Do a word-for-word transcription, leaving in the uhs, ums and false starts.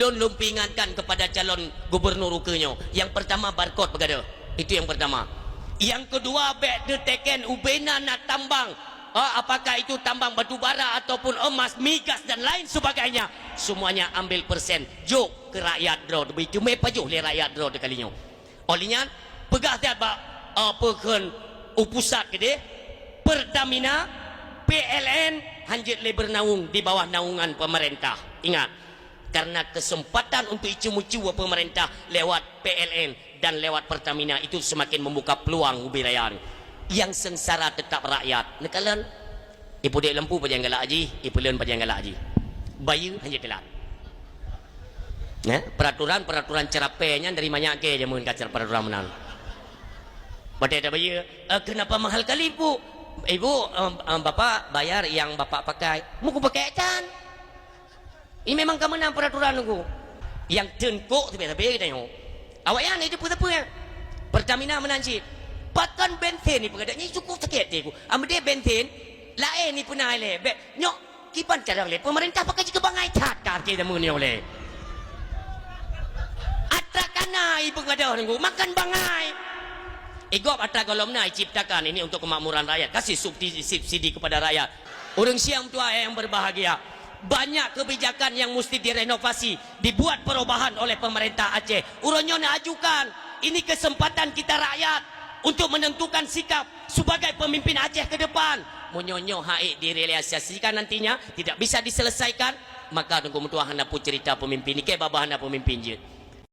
Lôn, lôn peuingatkan kepada calon gubernur ukeue nyoe. Yang pertama, barcode peugah deuh. Itu yang pertama. Yang kedua, bèk neuteken ubena na tambang. Ah, apakah itu tambang batu bara ataupun emas, migas dan lain sebagainya, semuanya ambil persen. Jok keu rakyat droe, beuteumé pajoh lé rakyat droe kali nyoe. Óh lheueh nyan, peugah that bak, eh, peue kheun u pusat keudeh, Pertamina, P L N, hanjeuet lé beunaung di bawah naungan pemerintah. Ingat, karena kesempatan untuk icu-mucu pemerintah lewat P L N dan lewat Pertamina itu semakin membuka peluang ubé raya. Nyang seungsara tetap rakyat. Neukalon, ipeudeh lampu pajan galak jih, ipeulon pajan galak jih. Bayeue hanjeuet teulat. Ya, peraturan-peraturan cerapé nyan dari manyak ke jameun ka cer-, peraturan meunan. Watèe tabayeue, "Eh, kenapa mahal kali, Bu?" "Ibu, em, em, Bapak bayar yang Bapak pakai." Muku pakai tan. Ini memang ka meunan peraturan Teungku. Nyang teungku sabe-sabe geutanyoe. Awaknyan itu peue-peue. Pertamina meunan cit. Pakon bensin ni peugah nyan cukup sakét hati ku. Ameudeh bensin, laén ni peuna lé. Bèk nyoe kiban carông lé. Pemerintah pakai jih keu bangai that ka akhé jameun nyoe lé. Atra kana ipeungadôh Teungku, makan bangai. Igob atra gohlom na iciptakan ini untuk kemakmuran rakyat. Kasih subsidi, subsidi kepada rakyat. Ureueng syiah meutuah yang berbahagia. Banyak kebijakan yang mesti direnovasi, dibuat perubahan oleh pemerintah Aceh. Uroe nyoe neuajukan, ini kesempatan kita rakyat untuk menentukan sikap sebagai pemimpin Aceh ke depan. Meunyoe nyoe hak direalisasikan nantinya, tidak bisa diselesaikan, maka Teungku meutuah hana peue cerita pemimpin. Nike babah hana pemimpin jeuet.